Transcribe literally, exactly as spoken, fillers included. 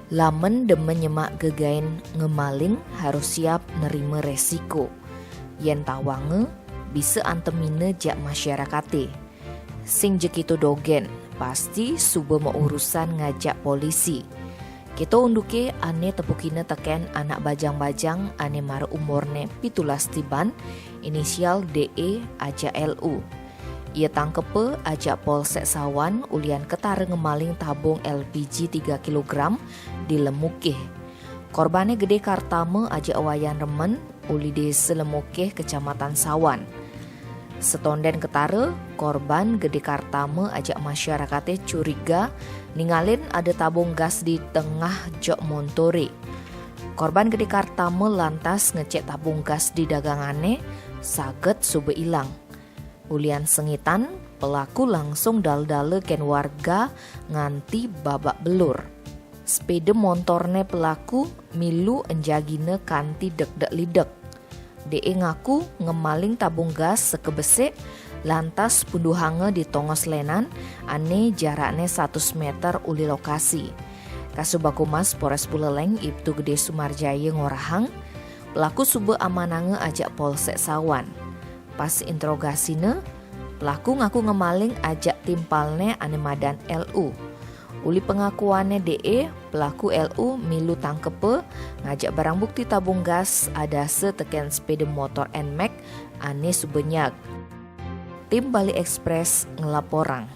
Lamen demen nyemak gegaen ngemaling, harus siap nerima resiko. Yen tawanga, bisa antemina jak masyarakaté. Sing ja kéto dogén, pasti suba maurusan ngajak polisi. Kéto unduké ané tepukina tekén anak bajang-bajang ané mara umurné pitulas tiban, inisial D E ajak L U. Ia tangkepa ajak Polsek Sawan ulian ketara ngemaling tabung L P G tiga kilogram di Lemukih. Korbané Gedé Kartama ajak Wayan Remen uli Desa Lemukih, Kecamatan Sawan. Setonden ketara, korban Gedé Kartama ajak masyarakaté curiga ningalin ada tabung gas di tengah jok montoré. Korban Gedé Kartama lantas ngecek tabung gas di dagangané, saget suba ilang. Ulian sengitan, pelaku langsung dal-dala kén warga nganti babak belur. Sepéda montorné pelaku milu enjagina kanti dekdek lidek. D E ngaku ngemaling tabung gas seka besik, lantas punduhanga di tongos lénan ané jarakné satus méter uli lokasi. Kasubag Humas Polres Buleleng, Ibtu Gedé Sumarjaya ngorahang, pelaku suba amananga ajak Polsek Sawan. Pas interogasiné, pelaku ngaku ngemaling ajak timpalné ané madan L U. Uli pengakuané D E, pelaku L U milu tangkepa ngajak barang bukti tabung gas adasa tekén sepéda motor Nmax ané suba nyag. Tim Bali Express ngelaporang.